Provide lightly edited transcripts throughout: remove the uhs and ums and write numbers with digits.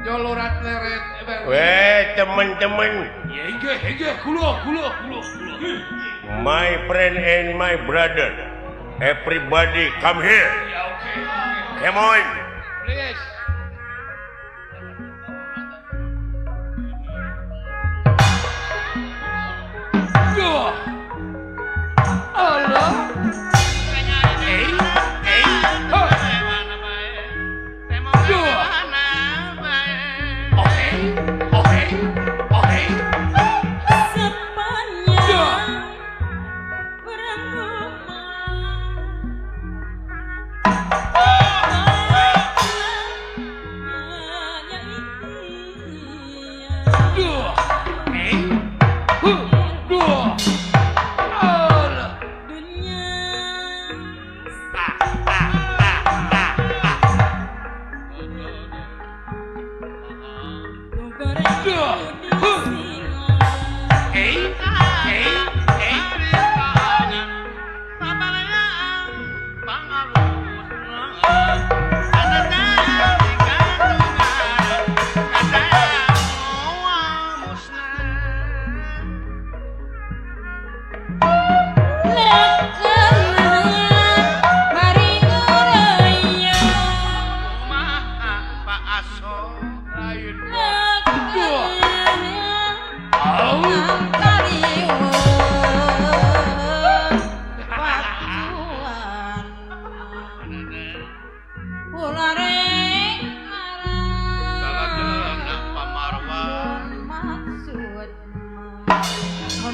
Jolorat leret. Weh, teman-teman. My friend and my brother. Everybody come here. Come on. Please. Allah.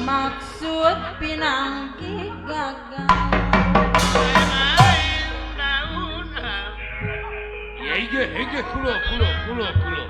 Maksud pinangki gagal. Hege kulo kulo kulo kulo.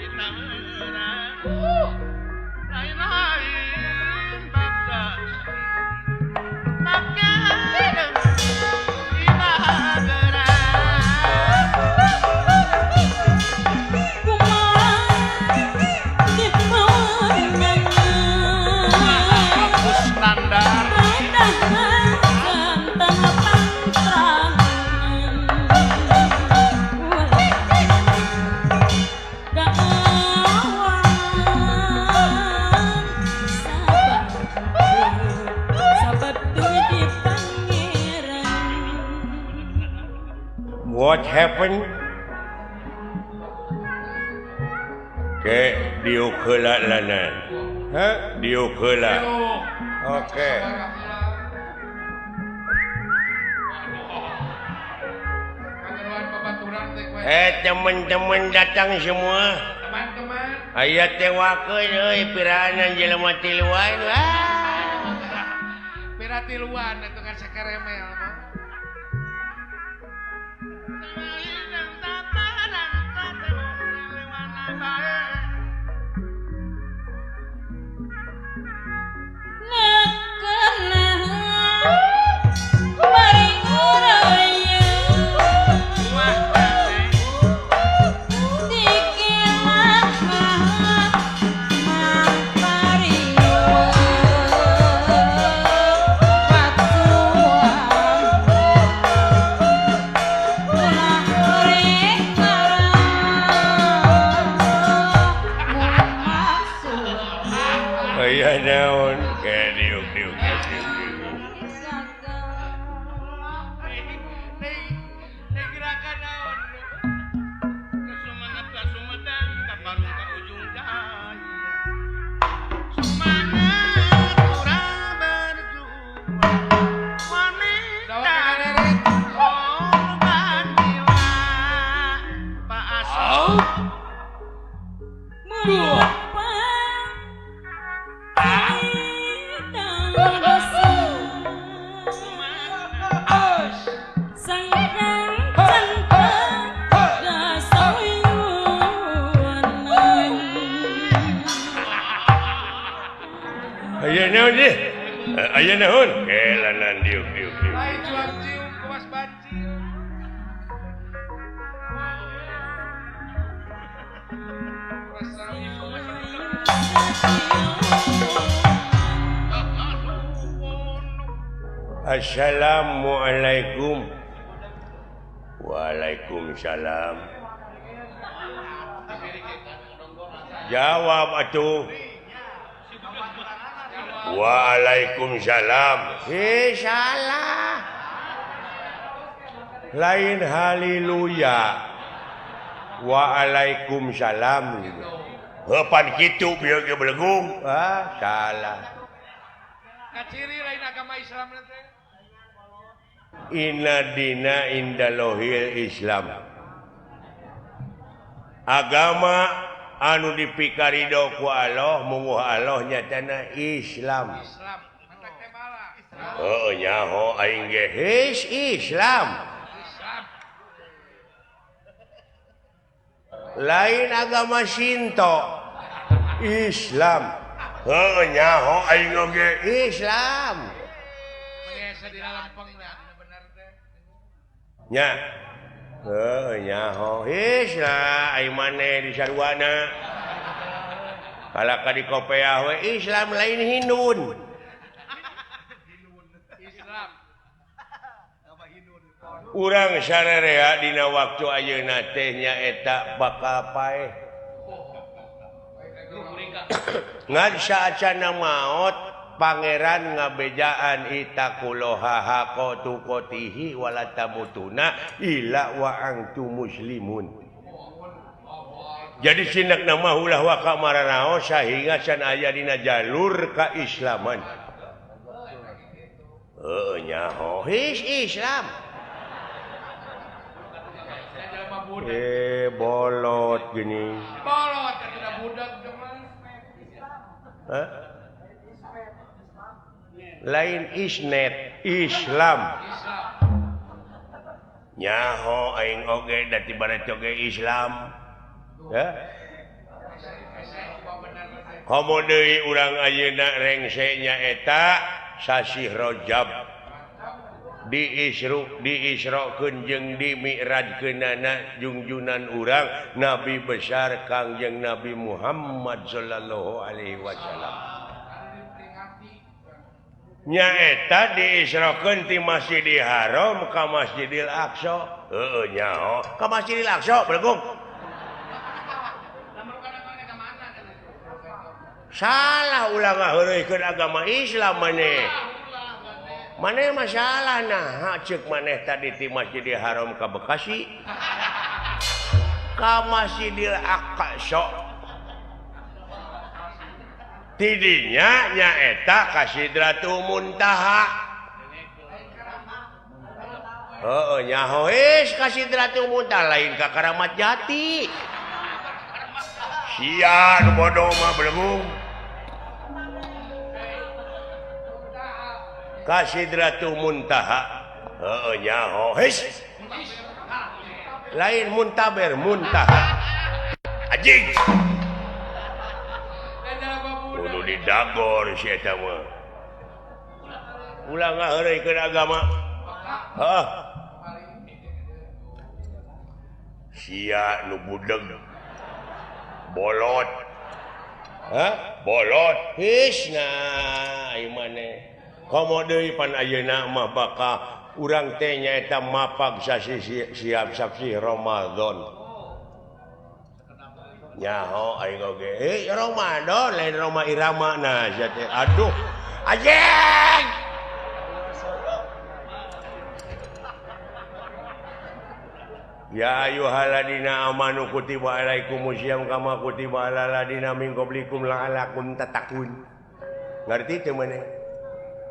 What happened? Ke diuk heula lanan. Hah? Diuk heula. Oke. Teman-teman datang semua. Teman-teman. Aya tewakeun euy piraanan jelema tiluan. Pira tiluan atuh kan sakaremel mah. Aya naon? Kelanan diuk diuk diuk. Lain cuang cium kuas bancil. Assalamualaikum. Waalaikumsalam. Jawab atuh. Waalaikumsalam. Hei salah. Lain haleluya. Waalaikumsalam gitu. Heupan kitu bieu ge belegung. Ah, salah. Kaciri lain agama Islam teh. Inna dina indalohil Islam. Agama anu dipikarido ku Allah munguh Allah nyatana Islam. Islam. Heuh nyaho aing ge his Islam. Lain agama Shinto. Islam. Heuh nyaho aing oge Islam. Nya. Heuh nyaho Islam aing maneh di sarwana. Kalaka di kopeah we Islam lain Hindun. Islam. Urang sarerea dina waktu ayeuna teh nyaeta bakal paeh. Ngan saacana maot pangeran ngabejaan itaqullaha haqqa tuqatihi wala tamutuna illa wa antum muslimun. Jadi sindakna mah ulah waka maranaos sahingga can aya dina jalur kaislaman. Heuh nyaho his Islam. Bolot gini. Bolot tidak budak cuman. Hah? Lain isnet Islam. Nyaho aing oge da ti barat oge Islam. Ya. Komo deui urang ayeuna rengse nyaeta sasih Rajab. Diisru diisrokeun jeung dimi'rajkeunana jungjunan urang Nabi besar Kangjeng Nabi Muhammad sallallahu alaihi wasallam. Nyaeta diisrokeun ti Masjidil Haram ka Masjidil Aqsa. Heueuh nyaho ka Masjidil Aqsa belegung. Salah ulah ngaheureuykeun agama Islam maneh. Maneh masalah nah ceuk maneh tadi ti Masjidil Haram ka Bekasi ka Masjidil Aqsa. Tidinya nyaeta ka Sidratul Muntaha. Heueuh nyaho geus ka Sidratul Muntaha lain ka Karamat Jati. Sia nu bodoh mah belegung. Ka Sidratul Muntaha. Heueuh nyaho geus. Lain muntaber muntaha. Anjing. Kudu didagor si eta mah. Ulah ngaheureuykeun agama. Heuh. Sia nu budeg. Bolot. Hah? Bolot. His nah ieu maneh. Komo deui pan ayeuna mah bakal urang teh nyaeta mapag sasi siap sasi Ramadan. Nyaho aing oge. Eh Ramadan lain Roma Irama nah sia teh. Aduh. Anjing. Ya ayyuhalladzina amanu kutiba alaikumusiyam kama kutiba alal ladzina min qablikum la'allakum tattaqun. Ngerti teu maneh?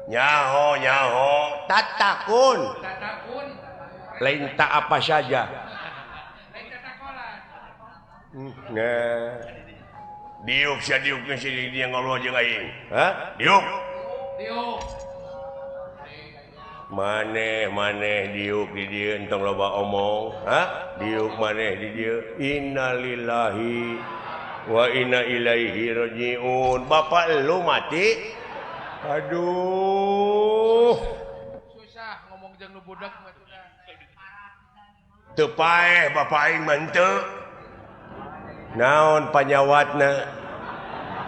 Nyaho nyaho tatakun. Tatakun. Lain tak apa saja. Lain tatakolan. Nah. Diuk sia diuk si dia ngobrol jeung aing. Hah? Diuk. Diuk. Maneh maneh diuk di dieu entong loba omong. Hah? Diuk maneh di dieu. Innalillahi wa inna ilaihi rajiun. Bapak lu mati. Aduh. Susah ngomong jeung nu budak mah atuh. Teu paeh bapak aing mah henteu. Naon panyawatna?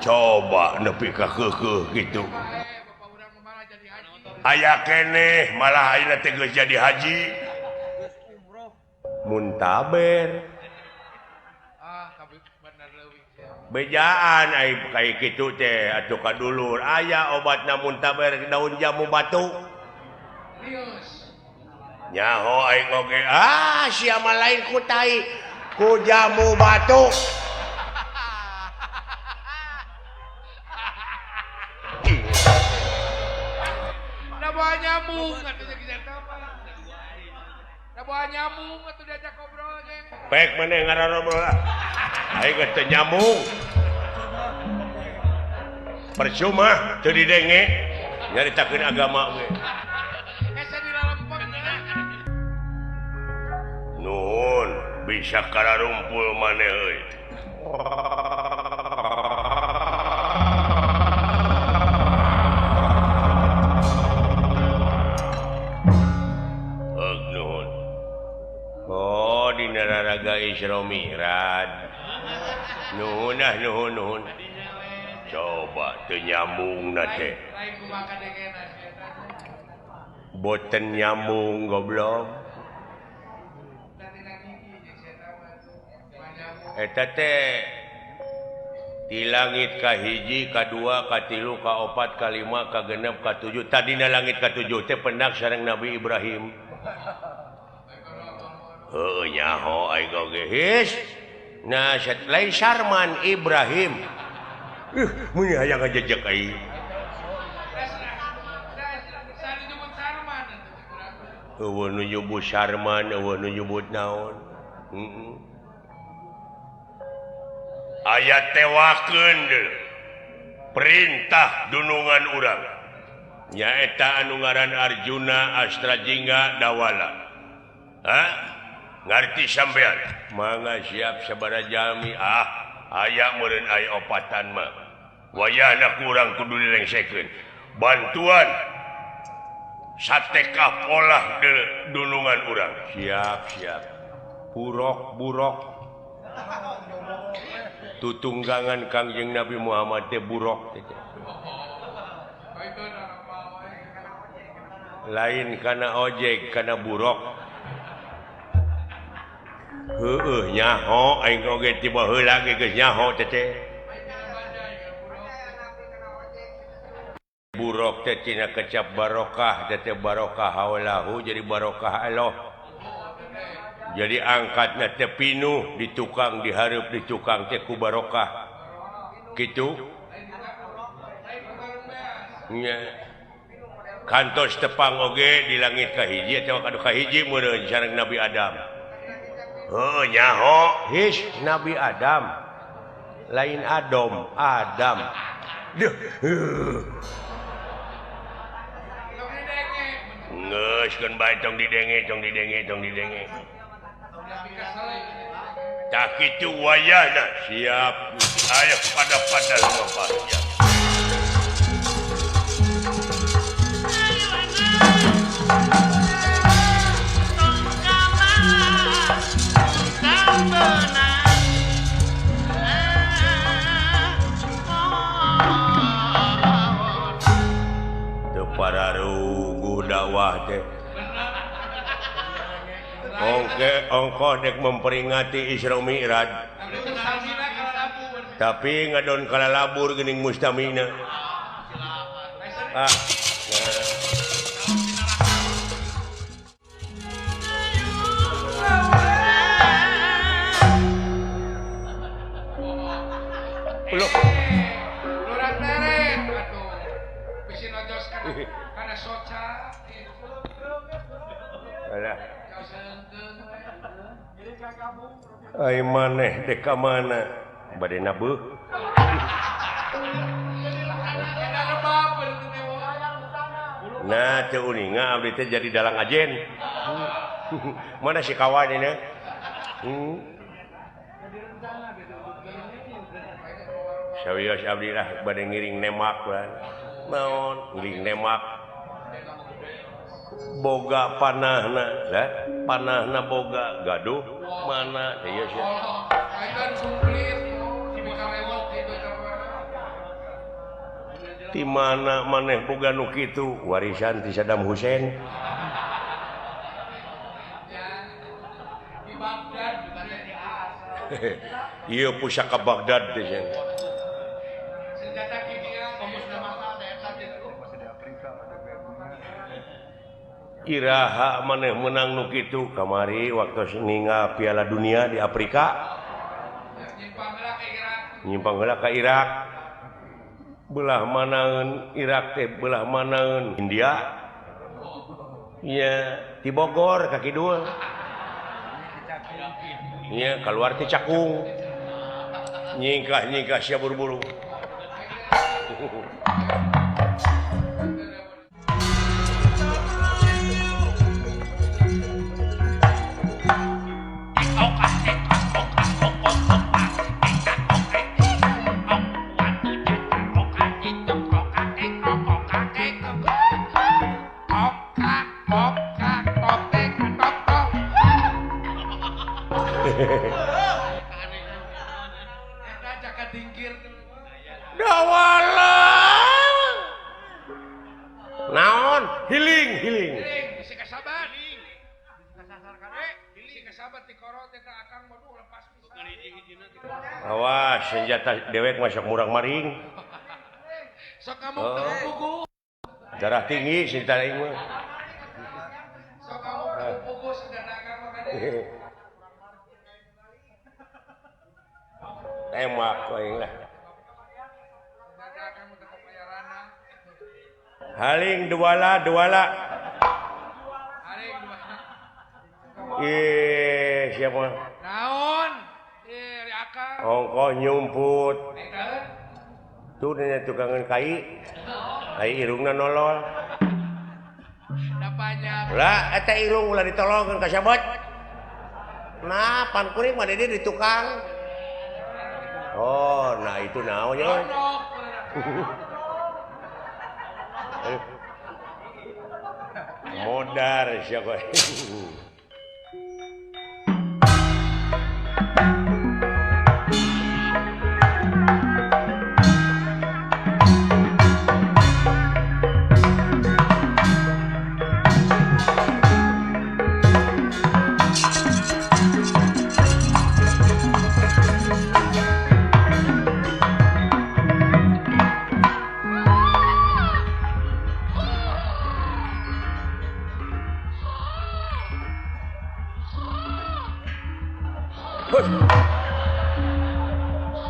Coba nepi ka keukeuh kitu. Aya keneh malah ayeuna teh geus jadi haji. Muntaber. Ah, kabeh bener leuwih sia. Bejaan ai kaya kitu teh atuh ka dulur aya obat namun taber daun jamu batu. Nyaho aing oge ah sia mah lain ku tai ku jamu batu. Da bawa nyamuk atuh jeung eta mah. Da bawa nyamuk atuh diajak ngobrol ge. Pek maneh ngarobrol ah. Aing teu nyambung. Percuma teu didenge nyaritakeun agama we. Hese dilalempeng. Nuhun bisa kararumpul maneh euy. Heug nuhun. Oh dina raraga Isra Mi'raj. Nuhun ah nuhun nuhun. Coba teu nyambung na teh. Boten nyambung goblok. Eta teh di langit kahiji, kadua, katilu, kaopat, kalima, kagenep, katujuh. Tadina langit katujuh teh pendak sareng Nabi Ibrahim. Heuh nyaho aing oge his. Nah, lain Sarman Ibrahim. Mun hayang ngajejek aing. Eueuh nu nyebut Sarman, eueuh nu nyebut naon. Heeh. Aya tewakeun deui perintah dunungan urang. Nyaeta anu ngaran Arjuna Astrajingga Dawala. Hah? Ngarti sampean? Mangga siap sabaraha jalmi ah aya meureun aya opatan mah. Wayahna kurang kudu dilengsekeun. Bantuan sateka polah dunungan urang. Siap siap. Burok burok. Tutunggangan Kangjeng Nabi Muhammad teh burok teh. Lain kana ojek kana burok. Heueuh nyaho aing oge tiba heula ge geus nyaho teh teh. Burok teh tina kecap barokah teh teh barokah haulahu jadi barokah Allah. Jadi angkatna teh pinuh di tukang dihareup di tukang teh ku barokah. Kitu. Nya. Kantos tepang oge di langit kahiji atawa kadu kahiji meureun sareng Nabi Adam. Heuh nyaho his Nabi Adam. Lain Adom, Adam. Duh. Geus keun bae tong didenge, tong didenge, tong didenge. Tak kitu wayahna siap. Ayo pada-pada lumampah siap. Teu pararuguh dakwah teh. Ongke ongkoh dek memperingati Isra Mi'raj. Tapi ngadon kalalabur geuning mustamina. Ah. Loh. Lurah teret atuh. Bisi nojos kana soca. Alah. Ai maneh dek ka mana? Bade nabeuh. Nah, teu uninga abdi teh jadi dalang ajen. Mana si kawan ini? Sawios abdi lah bade ngiring nemak lah. Naon ngiring nemak. Boga panahna, lah panahna boga gaduh mana teh ieu sia. Di mana maneh boga nu kitu warisan ti Saddam Hussein. Ieu pusaka Baghdad teh. Senjata kimia komusna masal teh eta gitu. Iraha maneh menang nu kitu kamari waktu ninggal Piala Dunia di Afrika. Nyimpang heula ka Irak. Belah manaeun Irak teh belah manaeun India. Nya ti Bogor ka kidul. Nya keluar ti Cakung. Nyingkah-nyingkah sia buru-buru. Naon healing healing awas senjata dewek masuk murang maring oh. Darah tinggi senjata aing mah tembak aing lah. Haling duala duala. Ih, siapa? Naon? Ih, akang. Ongkoh nyumput. Tuh dina tukangan kai. Ai irungna nolol. Dapanya. Lah, eta irung ulah ditolongkeun ka sabot. Nah, pan kuring mah di tukang. Oh, nah itu naon nya? Modar siapa?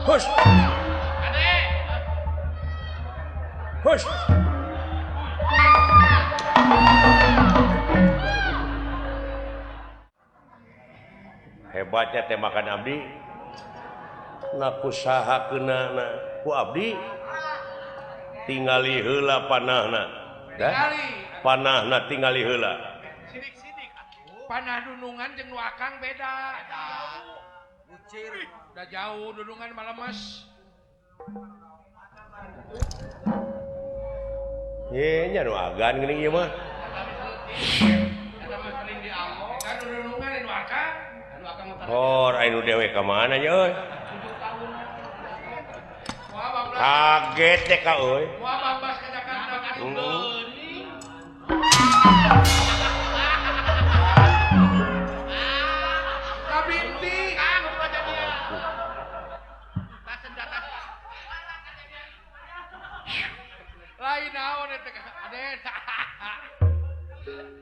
Hush. Hush. Hebatnya tembakan abdi. Ngaku saha keunana ku abdi. Tingali heula panahna. Panahna tingali heula. Sidik-sidik atuh. Panah dunungan jeung nu akang beda. Bucir. Udah jauh dunungan malah mas. Ye nya nu agan geuning ieu mah. Kan dunungan nu akang. Hor aya nu dewe ka mana nya euy. Kaget teh ka euy. Moal babas ka Jakarta ka geuning. Kabinti. Lain naon eta Aden.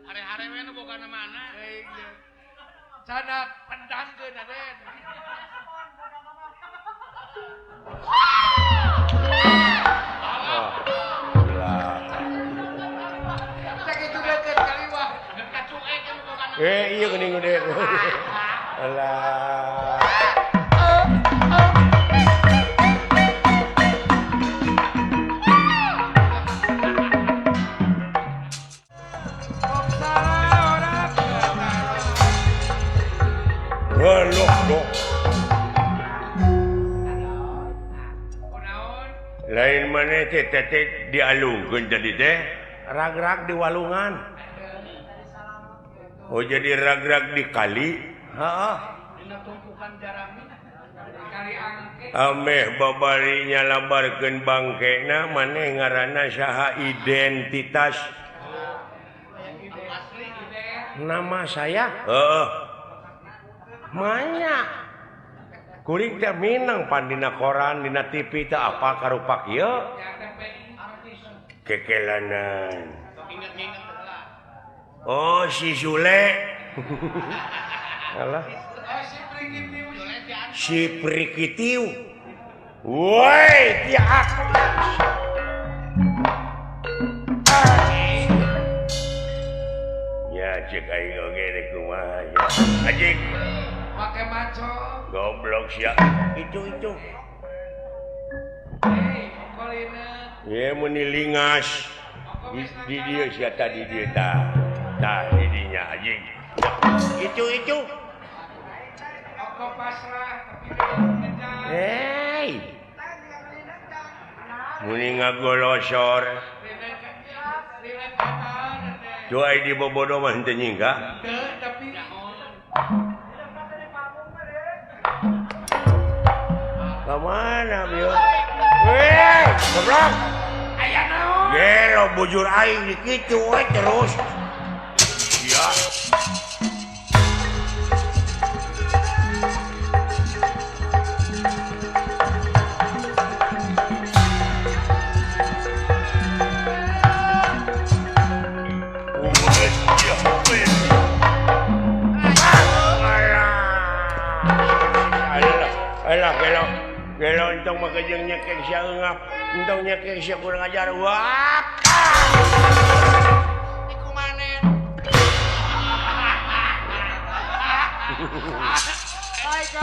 Hare-hare we nu boga mana. Canak pendangkeun Aden. Sakitu deukeut kaliwah. Kacuek nu boga. Eh iya geuning gede. Alah. Lain mana teh teh dialungkeun jadi teh rag-rag di walungan. Oh jadi rag-rag di kali. Heeh. Ameh babari nyalabarkeun bangkena maneh ngaranna saha identitas. Nama saya? Heeh. Manya. Kuring teh minang pan dina koran dina TV teh apa karupak ieu kekelanan. Oh si Sule. Alah. Si Prikitiu. Woi, tiak. Ya cek aing oge rek kumaha ya. Anjing. Make maco. Goblok sia. Itu. Hei, okolina. Ye meuni lingas. Di dieu sia tadi dieu tah. Tah di dinya anjing. Itu. Oko pasrah tapi ngejar. Hei. Muni ngagolosor. Cuai di bobodo mah henteu nyingka. Teu tapi ka mana bieu? Weh, goblok. Aya naon? Gelo bujur aing di kitu we terus. Sia. Alah, gelo. Gelo entong mah jeung nyekek sia eungap, entong nyekek sia kurang ajar. Wah. Dikumanen. Ai ka.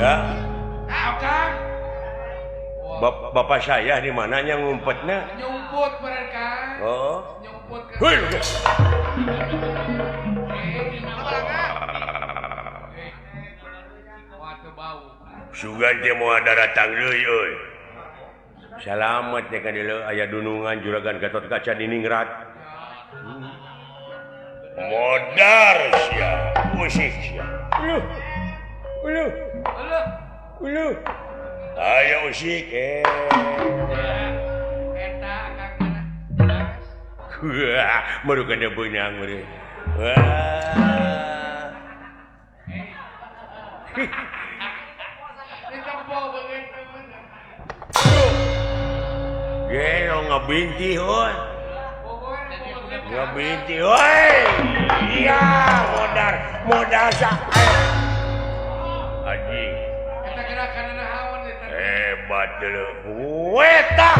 Ya. Bapak saya di mananya ngumpetnya? Nyumput mereka. Oh. Nyumput ke. Sugan teh moal daratang deui euy. Salamet teh ka dieu aya dunungan juragan Gatot Kaca diningrat. Modar sia, usik sia. Uluh. Uluh. Uluh. Ayo usik eh. Eta akang mana? Wah, merukan dia beunang meureun. Wah. Gelo ngabinti heuy. Ngabinti heuy. Iya, modar, modar sa. Anjing. Eta gerakan naon eta? Hebat deuleu. Weta.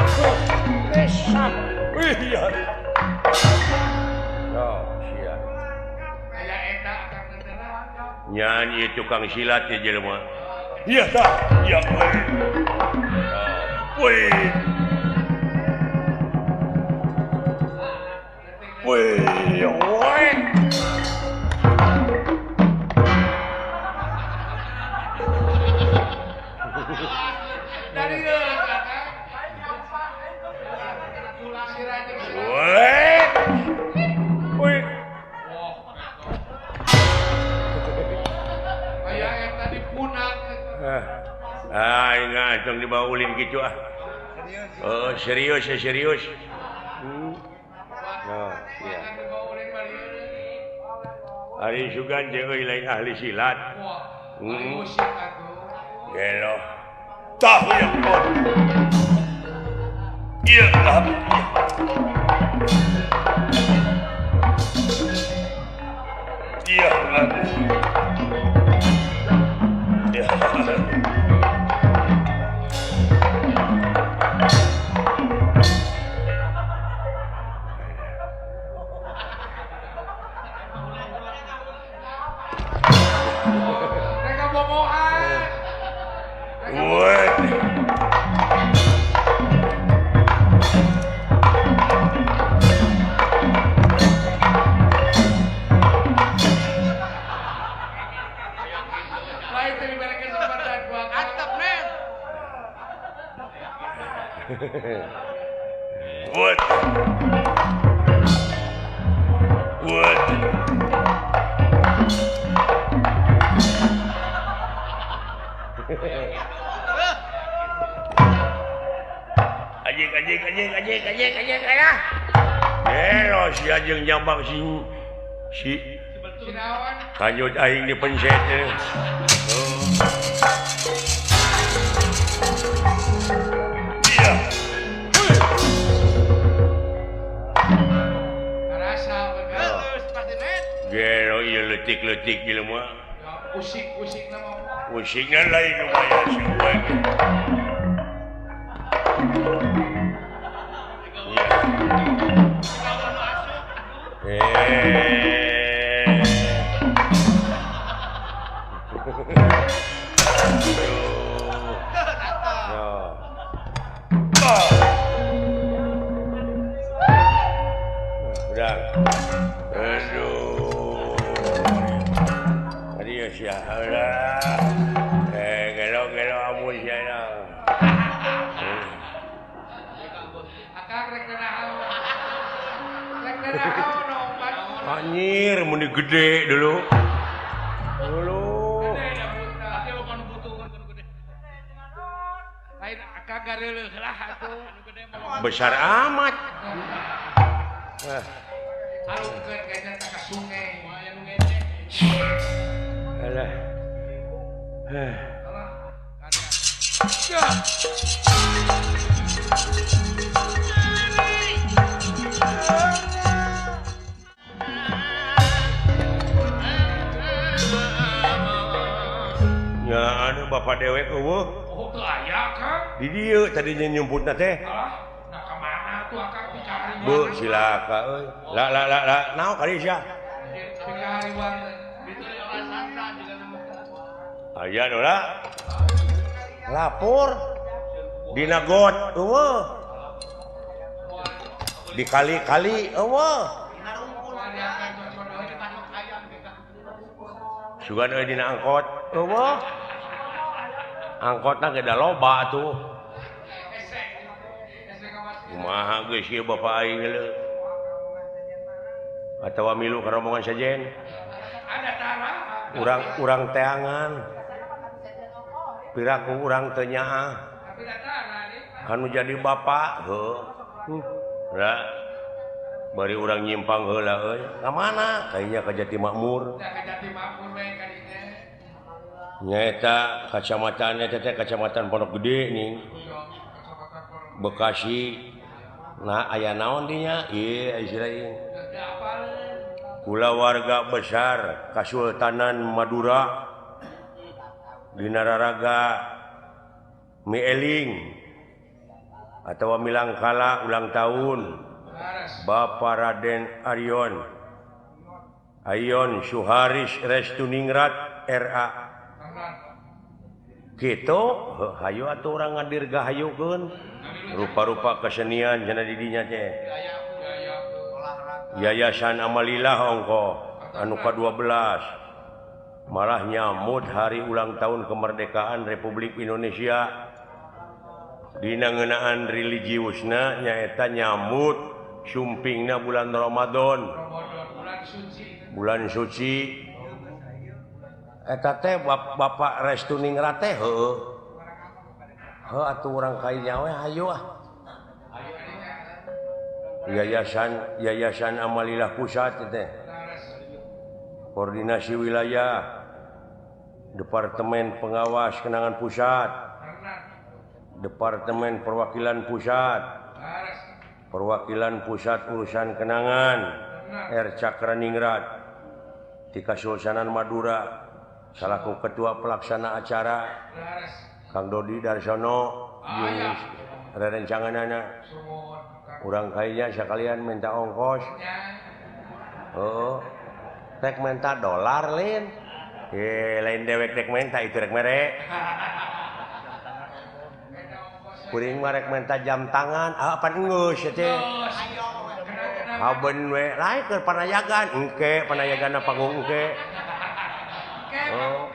Besar. Iya. Oh, sia. Aya eta akang teh. Nyan ieu tukang silat ieu jelema. Iya tah. Iya. Wih. Wih, wih. Dari wih. Wih. Kayak yang tadi punak. Ah, ingat tong dibawa ulin gitu ah. Oh, serius ya serius. Oh, iya. Ari sugan jeung euy lain ahli silat. Gelo. Tah ya. Iya. Iya. Iya. What? anjing anjing anjing anjing alah. Gelo sia jeung nyambang si si kanjut aing dipencet. Oh. Iya. Karasa geus pasti net. Gelo ieu leutik-leutik jelema. Usik-usikna mah. Usikna lain lumayan seueur. Udah. Aduh. Tadi ya lah. Gelo-gelo amun sia lah. Akang rek naon. Rek naon obat. Anjir mun gede dulu. Dulu. Lain akang gareuleuh lah atuh. Besar amat. Arungkeun kayaknya ka sungai. Aya nu ngecek. Alah. Ya anu bapak dewek eueuh. Oh teu aya Kang. Di dieu tadinya nyumputna teh. Alah, nah ka mana tuh akang pikahariwang. Bu silaka euy. La la la la naon kali sia? Pikahariwang. Aya nu la. Lapor dina got eueuh. Di kali-kali eueuh. Sugan euy dina angkot eueuh. Angkotna ge da loba atuh. Kumaha geus ieu bapa aing leuh. Atawa milu ka rombongan sejen. Urang-urang teangan. Piraku urang teu nyaah. Anu jadi bapak heuh. Ra bari urang nyimpang heula euy. Ka mana? Kayaknya ka Jati Makmur. Ka Jati Makmur we ka dinya. Nyaeta kacamatan eta teh kacamatan Pondok Gede nih. Bekasi. Nah aya naon dinya? Ieu ieu. Kulawarga besar Kasultanan Madura dina raraga Mieling atawa Milangkala ulang tahun Bapak Raden Arion Ayon Suharis Restuningrat RA gitu hayu atuh urang ngadirgahayukeun rupa-rupa kesenian cenah di dinya teh Yayasan Amalilah ongko anu ka-12 malah nyamut hari ulang tahun kemerdekaan Republik Indonesia dina ngeunaan religiusna nyaeta nyamut sumpingna bulan Ramadan bulan suci eta teh Bapak Restuningrat teh heueuh heuh atuh urang ka dinya we hayu ah Yayasan Amalilah Pusat teh Koordinasi Wilayah Departemen Pengawas Kenangan Pusat Departemen Perwakilan Pusat Perwakilan Pusat Urusan Kenangan R. Cakraningrat di Kasultanan Madura salaku Ketua Pelaksana Acara Kang Dodi Darsono jeung rerencanganana urang kayaknya sekalian minta ongkos oh rek minta dolar lin lain dewek rek minta itu rek mere kuring mah rek minta jam tangan apa geus teh haben we lain keur panayagan engke panayaganna panggung engke oh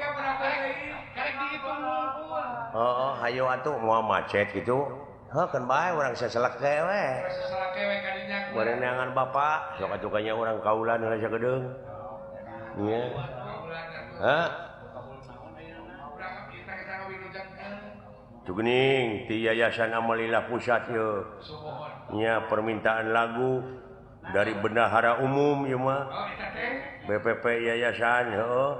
oh hayo atuh moal macet gitu heuh keun bae urang saselak we bari neangan bapak sok atuh kanya urang kaulan heula sagedeung nya hah tuh geuning ti Yayasan Amalilah Pusat yeuh. Nya permintaan lagu dari Bendahara Umum ieu mah. BPP Yayasan heuh.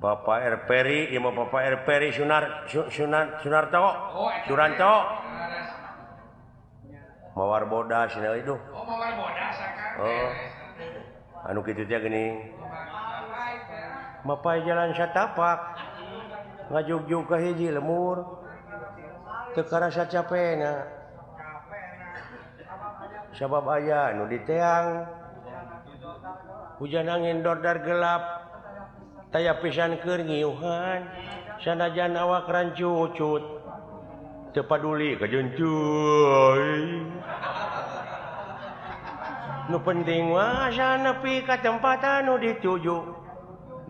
Bapak R Peri ieu mah Bapak R Peri Sunarto. Suranto. Mawar bodas cenah itu. Oh, mawar bodas akang. Oh. Anu kitu teh geuning. Mapai jalan satapak. Ngajugjug ka hiji lemur. Teu karasa capena. Sabab aya nu diteang. Hujan angin dordar gelap. Taya pisan keur ngiuhan. Sanajan awak rancucut. Teu paduli kajencuy. Nu penting mah asa nepi ka tempat anu dituju.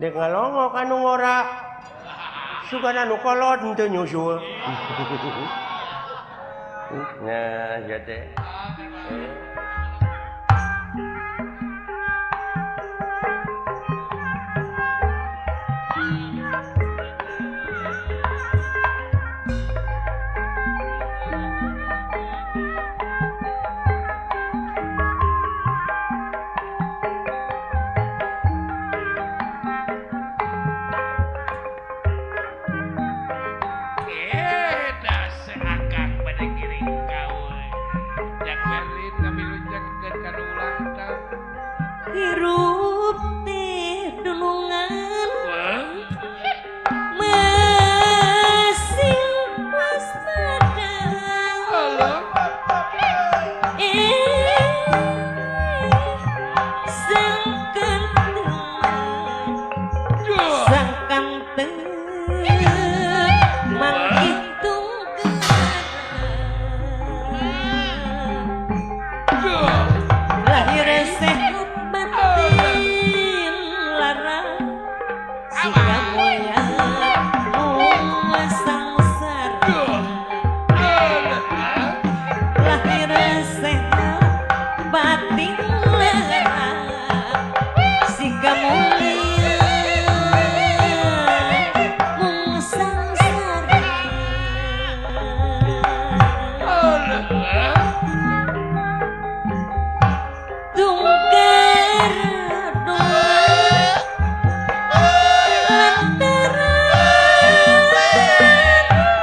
Dek ngalongok anu ngora. Sugan anu kolot henteu nyusul. Nah, ieu teh. Hirup teh dunungan masing waspada sangkan teu manghitung lahir sehat batin lara sika mulia mung sangsara lahir sehat batin lara sika mulia mung sangsara tunggar lantaran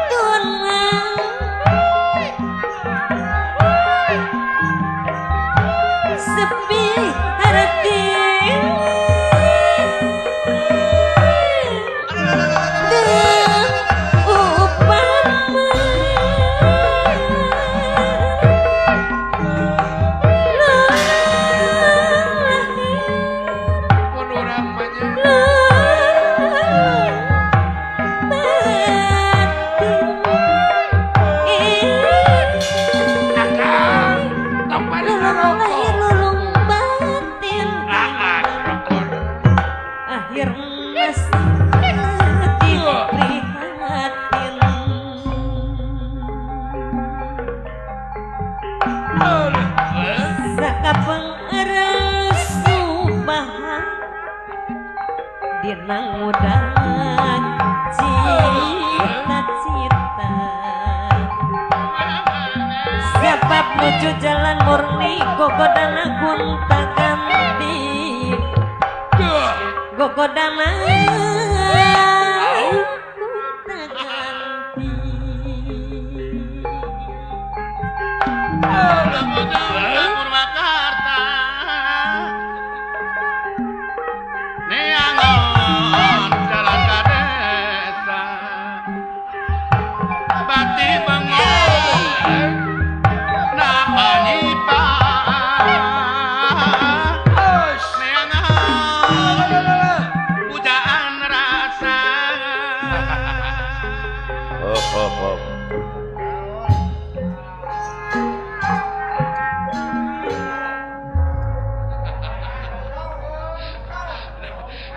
tunang sepi hati upama Mun urang mah nya. Akang, tong bari ngarokok. Ah, rokok. Akhir sedih prihatin sakapeng resubahan dina ngudang cita-cita sebab nuju jalan murni gogodana gonta ganti gogodana gonta ganti. Purwakarta neangon jalan ka desa bati bengong napa nyipa neangon pujaan rasa. Hop hop hop.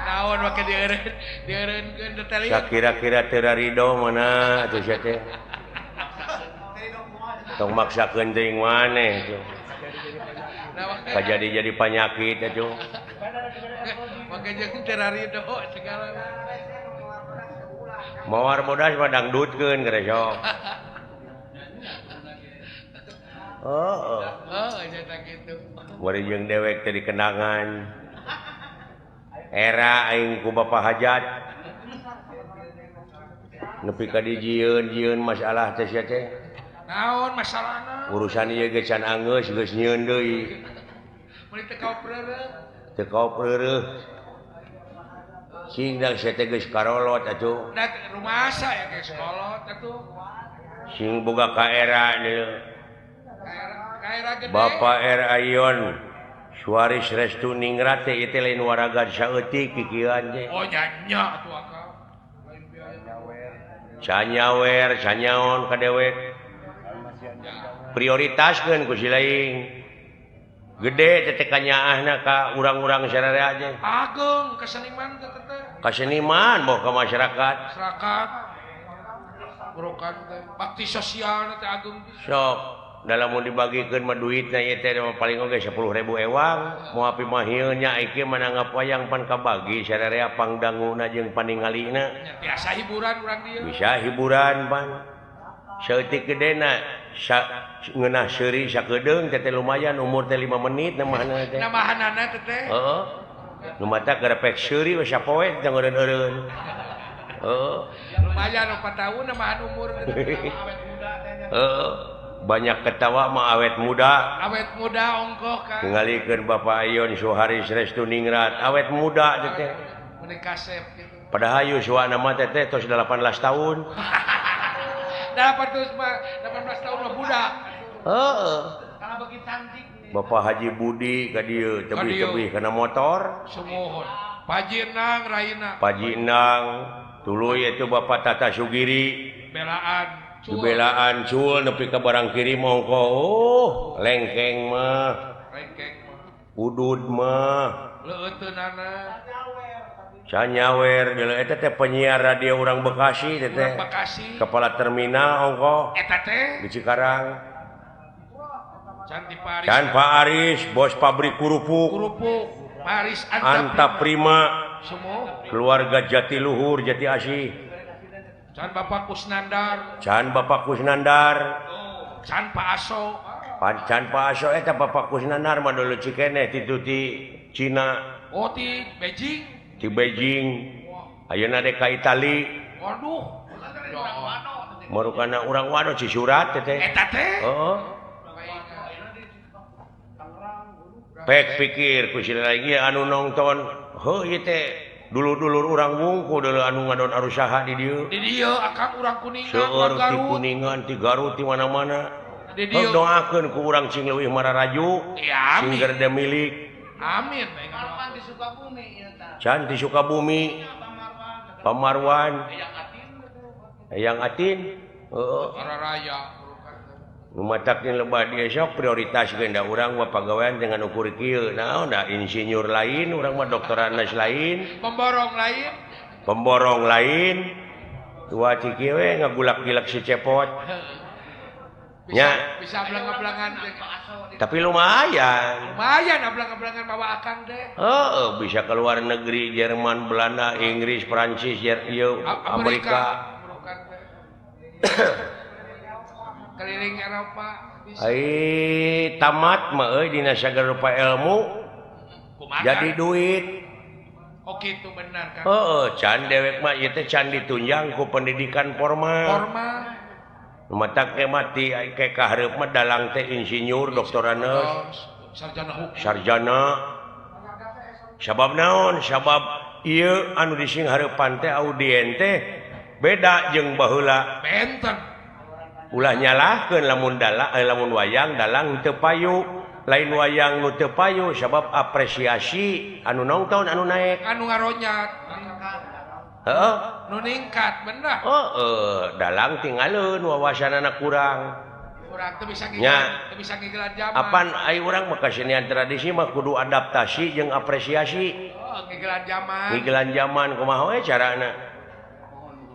Naon make dieureun-dieureunkeun teh. Sakira-kira teu rarido mana atuh sia teh. Tong maksakeun teuing maneh tuh. Kajadi jadi panyakit atuh. Make jeung teu rarido segala. Mawar bodas mah dangdutkeun geura sok. Heeh. Heeh, nya kitu. Bari jeung dewek teh dikenangan. Era aing ku Bapak Hajat. Nepi ka dijieun-jieun masalah teh sia teh. Naon masalahna? Urusan ieu ge can anggeus geus nyieun deui. Meuli teu kaopreureuh. Teu kaopreureuh. Sing dang sia teh geus karolot atuh. Da rumasa ya geus kolot atuh. Sing boga ka era deui. Ka era gede. Bapak R. Ayon Suaris Restu Ningrat teh ieu teh lain waraga saeutik kikieuan teh. Oh nya nya atuh akang. Canyawer, canyaon ka dewek. Prioritaskeun ku si lain. Gede teh teh kanyaahna ka urang-urang sararea teh. Ageung kaseniman teh teh. Kaseniman boh ka masyarakat. Masyarakat. Burukan teh bakti sosial teh ageung pisan. Sok dalam mun dibagikeun mah duitna ieu teh paling oge 10.000 ewang. Moal pimahieun nya ieu mah nanggap wayang pan kabagi sararea pangdanguna jeung paningalina. Biasa hiburan urang dieu. Bisa hiburan pan. Saeutik gedena ngeunah seuri sakedeung teh lumayan umur teh 5 menit namahanana teh. Namahanana teh teh. Heeh. Nu mata garepek seuri we sapoe teh ngeureun-eureun. Heeh. Lumayan 4 tahun namahan umur teh awet muda teh. Heeh. Banyak ketawa mah awet muda. Awet muda ongkoh kan. Tingalikeun Bapak Ayon Suharis Restu Ningrat awet muda teh teh. Meuni kasep kitu. Padahal yuswana mah teh teh tos 18 tahun. 18 tahun mah budak. Heeh. Kalau bagi cantik. Bapak Haji Budi ka dieu tebih-tebih kana motor. Sumuhun. Paji Nang raina. Paji Nang tuluy itu Bapak Tata Sugiri. Belaan. Dibelaan cul nepi ka barang kiri mongko. Oh, lengkeng mah. Lengkeng mah. Udud mah. Leuteunana. Canyawer deuleu eta teh penyiar radio urang Bekasi teh teh. Bekasi. Kepala terminal ongko. Eta teh di Cikarang. Can di Paris. Can Pak Aris, bos pabrik kerupuk. Kerupuk Paris Anta Prima. Semua. Keluarga Jatiluhur, Jati Asih. Can Bapak Kusnandar. Can Bapak Kusnandar. Can Pak Aso. Can Pak Aso eta Bapak Kusnandar mah dulu cikeneh titu ti Cina. Oh ti Beijing. Di Beijing. Ayeuna dek ka Itali. Waduh. Marukana urang wano Cisurat teh teh. Eta teh. Heeh. Pek pikir ku si lagi anu nonton. Heuh ieu teh dulur-dulur urang wungku dulu anu ngadon arusaha di dieu. Di dieu akang urang Kuningan, seueur ti Kuningan, ti Garut, ti mana-mana. Di dieu doakeun ku urang sing leuwih mararaju, ya, sing gerde milik. Amin. Marwan di Sukabumi ieu tah. Can di Sukabumi. Pamarwan. Eyang Atin. Heeh. Raya. Nu matak lebah dia sok prioritas geun da urang mah pagawean dengan ukur kieu. Naon da insinyur lain, urang mah doktoranes lain, pemborong lain. Pemborong lain. Dua ciki we ngagulak-gilak si cepot. Bisa, bisa ablang-ablangan tapi lumayan. Lumayan ablang-ablangan bawa akang deh. Heeh, bisa keluar negeri Jerman, Belanda, Inggris, Prancis, ieu Amerika. Keliling Eropa bisa. Ai tamat mah euy dina sagala rupa ilmu. Kumaha? Jadi duit. Oh kitu benar kan. Heeh, can dewek mah ieu teh can ditunjang ku pendidikan formal. Formal. Matak ge mati ke kahareup mah dalang teh insinyur, doktoranes, sarjana hukum. Sarjana. Sabab naon? Sabab ieu anu dising hareupan teh audien teh beda jeung baheula. Benten. Ulah nyalahkeun lamun dalang lamun wayang dalang teu payu, lain wayang nu teu payu sabab apresiasi anu nongton anu naek, anu ngaronyat. Heeh, nu ningkat bener. Heeh, dalang tinggalin wawasanana kurang. Kurang teu bisa ngigelan, teu bisa ngigelan zaman. Apan ai urang mah kasenian tradisi mah kudu adaptasi jeung apresiasi. Oh, ngigelan zaman. Ngigelan zaman kumaha we carana?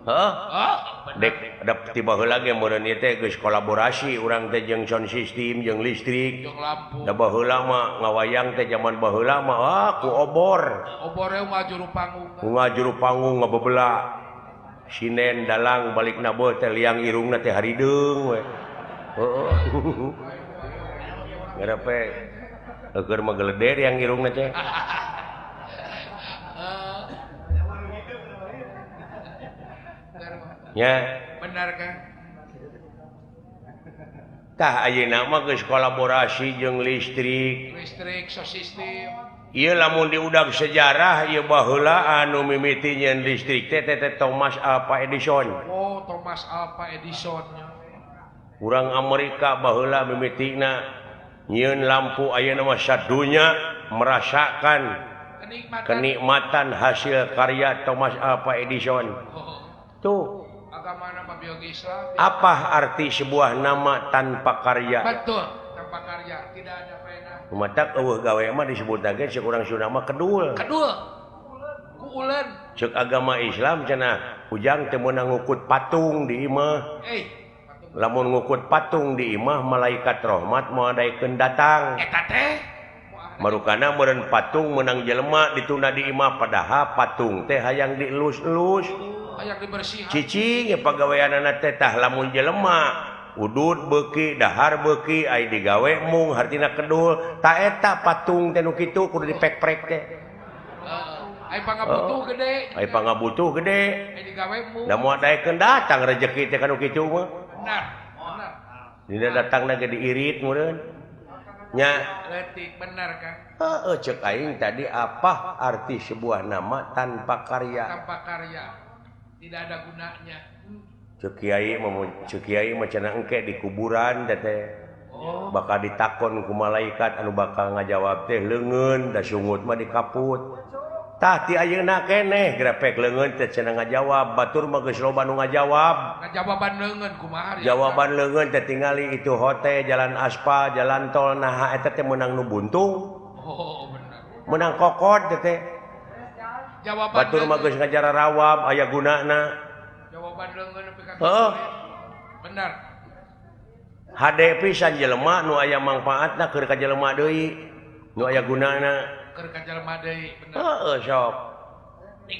Heeh. Dek ti baheula ge meureun ieu teh geus kolaborasi urang teh jeung sound system jeung listrik. Jeung lampu. Da baheula mah ngawayang teh zaman baheula mah ah ku obor. Obor we ngajuru panggung. Ngajuru panggung ngabebela. Sinen dalang balik na beuh teh liang irungna teh harideung we. Heeh. Ngerepe eueur mah geleder yang irungna teh. Nya, benar kan? Tah ayeuna mah geus kolaborasi jeung listrik. Listrik sosistem. Ieu lamun diudag sejarah ieu baheula anu mimiti nyeun listrik teh teh Thomas Alva Edison. Oh, Thomas Alva Edison. Urang Amerika baheula mimitina nyieun lampu ayeuna mah sadunya merasakan kenikmatan hasil karya Thomas Alva Edison. Oh. Tuh. Agama nama biologi Islam. Apa arti sebuah nama tanpa karya? Betul, tanpa karya tidak ada faedah. Matak eueuh gawe mah disebut lagi cek urang Sunda mah kedul. Kedul. Kuulen. Cek agama Islam cenah ujang teu meunang ngukut patung di imah. Lamun ngukut patung di imah malaikat rahmat moal daekeun datang. Eta teh marukana meureun patung meunang jelema ditunda di imah padahal patung teh hayang dielus-elus. Hayang dibersihan. Cicing pagaweanana teh tah lamun jelema udud beuki dahar beuki ai digawe mung hartina kedul ta eta patung teh nu kitu kudu dipek-prek teh. Ai pangabutuh gede. Ai pangabutuh gede. Ai digawe mung. Da moal daekeun datang rejeki teh kanu kitu mah. Benar. Benar. Dina datangna ge diirit meureun. Nya leutik benar kan? Heeh cek aing tadi apa arti sebuah nama tanpa karya? Tanpa karya. Tidak ada gunanya. Cek kiai mah cenah engke di kuburan teh. Oh. Bakal ditakon ku malaikat anu bakal ngajawab teh leungeun da sungut mah dikaput. Tah ti ayeuna keneh grepek leungeun teh cenah ngajawab batur mah geus loba nu ngajawab. Ngajawaban leungeun kumaha? Jawaban leungeun teh tingali itu hotel, jalan aspal, jalan tol naha eta teh meunang nu buntung. Oh, bener. Meunang kokod teh teh. Jawaban batur mah geus ngajarawab aya gunana. Jawaban leungeun nepi ka heeh. Bener. Hade pisan jelema nu aya mangpaatna keur ka jelema deui, nu aya gunana. Keur ka jelema deui, bener. Heeh sok.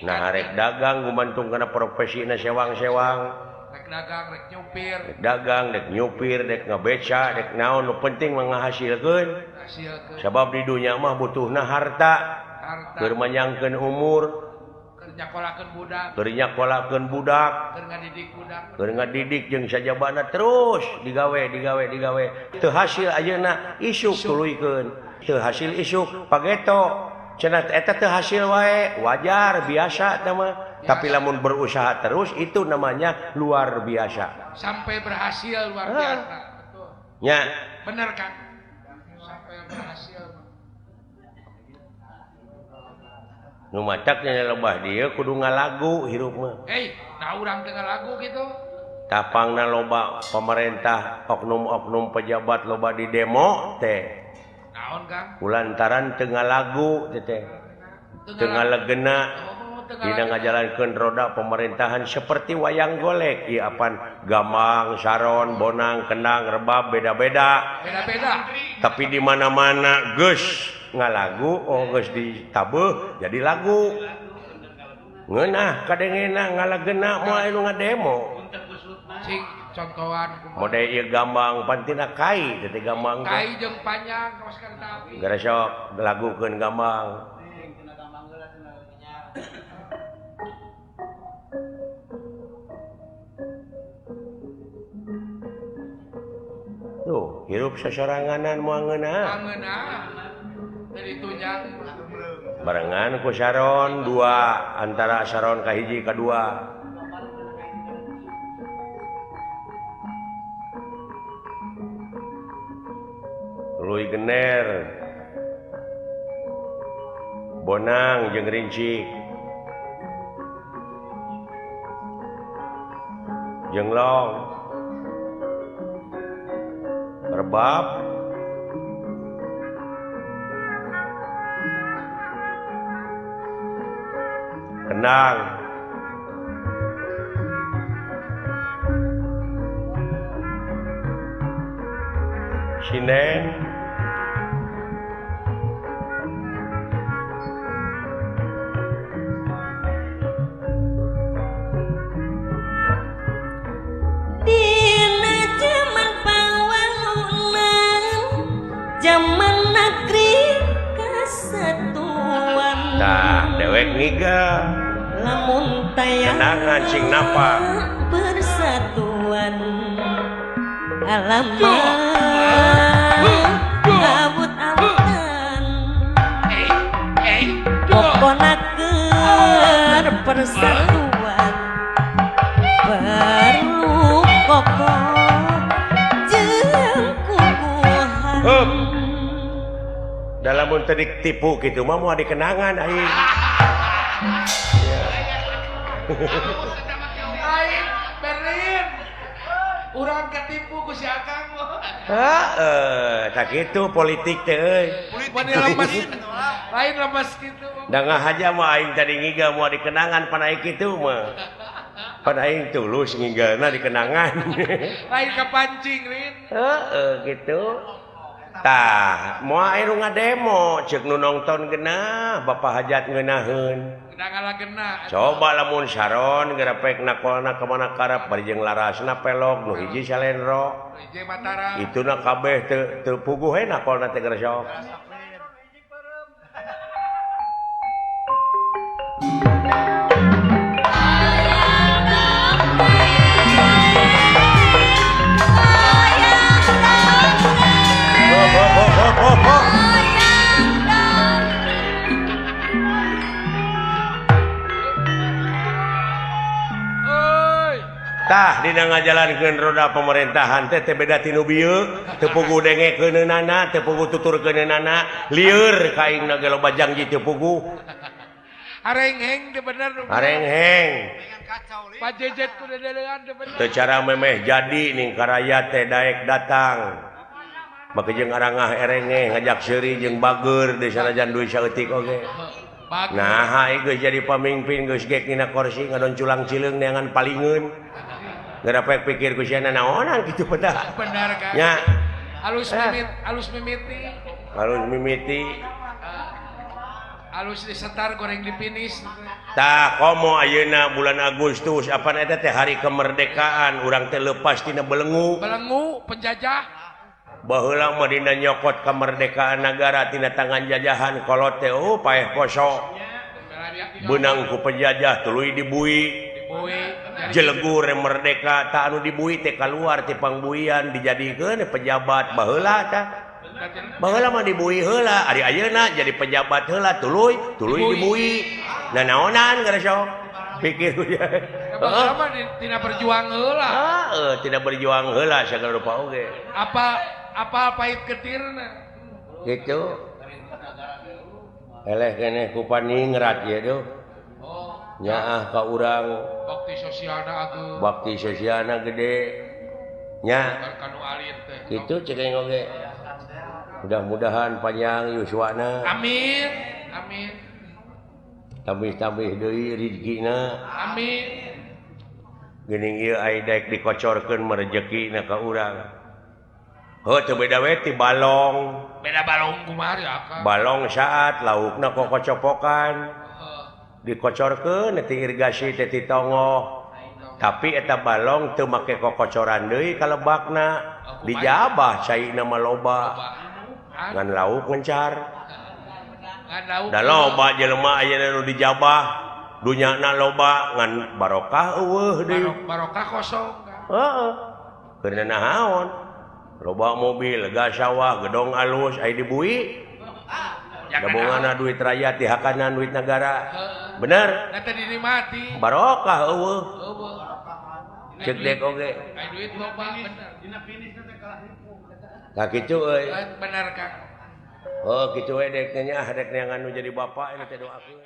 Nah rek dagang gumantung kana profesina sewang-sewang. Rek dagang, rek nyupir. Rek dagang, rek nyupir, rek ngabeca, rek naon nu penting mah ngahasilkeun. Hasilkeun. Sabab di dunya mah butuhna harta. Harta. Keur manyangkeun umur, keur nyakolakeun budak, keur nyakolakeun budak, keur ngadidik budak, keur ngadidik jeung sajabana terus digawe digawe digawe. Teu hasil ayeuna isuk tuluykeun. Teu hasil isuk pageto. Cenah eta teu hasil wae, wajar biasa teh mah. Tapi lamun berusaha terus itu namanya luar biasa. Sampai berhasil luar biasa. Betul. Nya. Bener kan? Sampai berhasil. Nu matak nya lebah dieu kudu ngalagu hirup mah. Nah urang teu ngalagu kitu. Tapangna loba pemerintah, oknum-oknum pejabat loba di demo teh. Naon Kang? Kulantaran teu ngalagu teh teh. Teu ngalegena dina ngajalankeun roda pemerintahan seperti wayang golek ieu apan gambang, saron, bonang, kendang, rebab beda-beda. Beda-beda. Tapi di mana-mana geus ngalagu, oh geus ditabeuh jadi lagu. Ngeunah kadengena ngalagena moal anu ngademo. Cing contohan kumaha. Mode ieu gambang pantina kai teh gambang. Kai jeung panjang kawas kereta api. Gara sok lagukeun gambang. Tuh, hirup sasoranganan moal ngeunah. Ngeunah. Barengan ku saron dua antara saron ka hiji ka dua. Tuluy gener bonang jeung rincik jeung long rebab kenang sinen dina jaman pawangunan Poek ngiga lamun taya kenangan sing napa persatuan alamat abut-abutan pokona keur persatuan perlu kokoh jeung kukuhan. Dalam mun teu ditipu kitu mah moal dikenangan aing. Aing Berlin. Urang ketipu ku si Akang mah. Heeh, tak kitu politik teh euy. Mani lemes. Lain lemes kitu. Da ngahaja mah aing tadi ngiga moal dikenangan pan aing kitu mah. Pan aing tulus ngigalna dikenangan. Lain kapancing Rin. Heeh kitu. Tah, moal aya nu ngademo ceuk nu nongton geunah Bapak Hajat ngeunaheun. Coba lamun saron gerepek nakolna ka mana karep bari jeung larasna pelog nu hiji salendro. Ituna kabeh teu puguh we nakolna teh geresok. Tah dina ngajalankeun roda pemerintahan teh teh beda ti nu bieu, teu puguh dengekeunana, teu puguh tuturkeunana, lieur ka aing ge loba janji teu puguh. Harengheng teu bener. Harengheng. Pajejet ku dedelean teu bener. Teu cara memeh jadi ning karaya teh daek datang. Make jeung arangah erengeh ngajak seuri jeung bager di sanajan duit saeutik oge. Nah, geus jadi pamimpin geus gek dina kursi ngadon culang cileung neangan palingeun. Ngarapek pikir ku sia naonan kitu pedah. Bener kan? Nya. Alus mimit, alus mimiti. Alus mimiti. Alus disetar goreng dipinis. Tah komo ayeuna bulan Agustus apan eta teh hari kemerdekaan urang teh leupas tina belengu. Belengu penjajah. Baheula mah dina nyokot kemerdekaan nagara tina tangan jajahan kolot teh oh paeh poso. Beunang ku penjajah tuluy dibui. Jelegur merdeka tak anu dibui teh kaluar ti pangbuian dijadikeun pejabat baheula tah. Baheula mah dibui heula ari ayeuna jadi pejabat heula tuluy tuluy dibui. Nah naonan geus pikir ya. Baheula mah tina berjuang heula. Heeh, tina berjuang heula sagala rupa oge. Apa apa pahit ketirna gitu. Eleh keneh ku paningrat ieu duh. Nyaah ka urang bakti sosialna ageung. Bakti sosialna gede. Nya. Kitu cek aing oge. Mudah-mudahan panjang yuswana. Amin. Amin. Tambih-tambih deui rezekina. Amin. Geuning ieu ai daek dikocorkeun mah rejekina ka urang. Heuh teu beda we ti balong. Beda balong kumaha ya Akang? Balong saat laukna kokocopokan. Dikocorkeun ti irigasi teh ti tongoh. Tapi eta balong teu make kokocoran deui ka lebakna. Dijabah caina mah loba. Ngan lauk ngencar. Da loba jelema ayeuna nu dijabah, dunyana loba ngan barokah eueuh deui. Barokah kosong. Heeh. Keur naon? Loba mobil, lega sawah, gedong alus aya dibui. Gabunganna duit rakyat dihakanan duit negara. Bener? Nanti dinikmati. Barokah eueuh. Cek dek oge. Aya duit loba bener. Tah kitu euy. Bener Kang. Oh kitu we dek nya dek neangan nu jadi bapak ini teh doakeun.